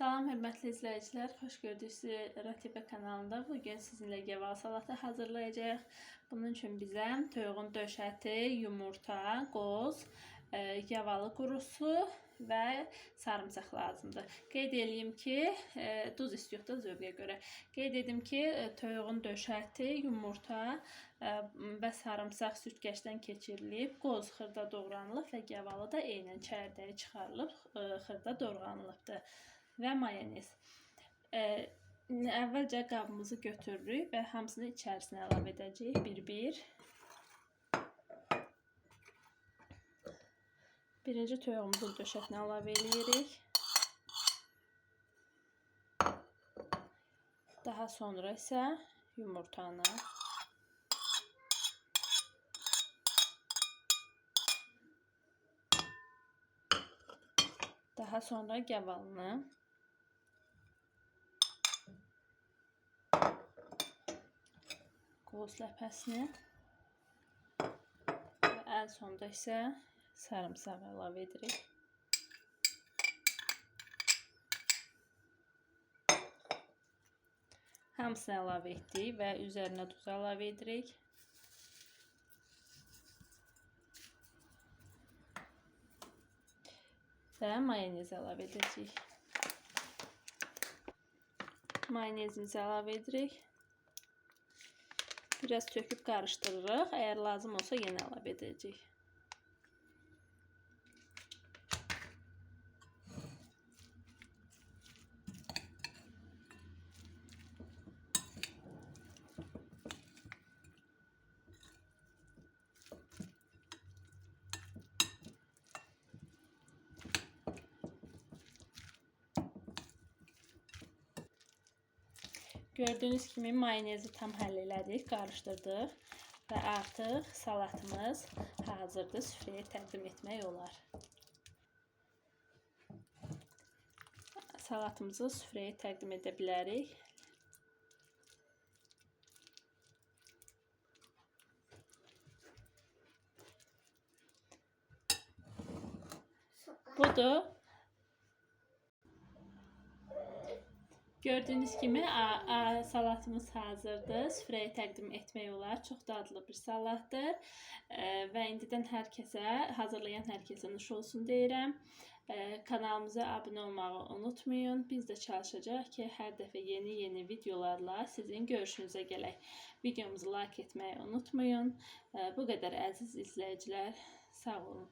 Salam hörmətli izləyicilər, xoş gördük sizi Ratibə kanalında. Bugün sizinlə gavalı salatı hazırlayacağıq. Bunun üçün bizə toyuğun döş əti, yumurta, qoz, gavalı qurusu və sarımsaq lazımdır. Qeyd eləyim ki, duz istiyor da zövqə görə. Qeyd edim ki, toyuğun döş əti, yumurta və sarımsaq südkəşdən keçirilib, qoz xırda doğranılıb və gavalı da eynən çəyirdəyi çıxarılıb, xırda doğranılıbdır. Və mayonez. Əvvəlcə qabımızı götürürük və hamısını içərisinə əlavə edəcəyik bir-bir. Birinci toyuğumuzun döş ətini əlavə eləyirik. Daha sonra isə yumurtanı. Daha sonra gavalını. Qoz ləpəsini və ən sonda isə sarımsağı əlavə edirik. Hamısını əlavə etdik və üzərinə duz əlavə edirik. Və mayonez əlavə edəcəyik. Mayonezimizi əlavə edirik. Biraz töküb qarışdırırıq. Əgər lazım olsa yenə əlavə edəcəyik. Gördüyünüz kimi mayonezi tam həll elədik, qarışdırdıq və artıq salatımız hazırdır. Süfrəyə təqdim etmək olar. Salatımızı süfrəyə təqdim edə bilərik. Budur. Gördüyünüz kimi salatımız hazırdır. Süfrəyə təqdim etmək olar. Çox dadlı bir salatdır. Və indidən hər kəsə, hazırlayan hər kəsə nuş olsun deyirəm. Kanalımıza abunə olmağı unutmayın. Biz də çalışacağıq ki, hər dəfə yeni-yeni videolarla sizin görüşünüzə gələk. Videomuzu like etməyi unutmayın. Bu qədər əziz izləyicilər. Sağ olun.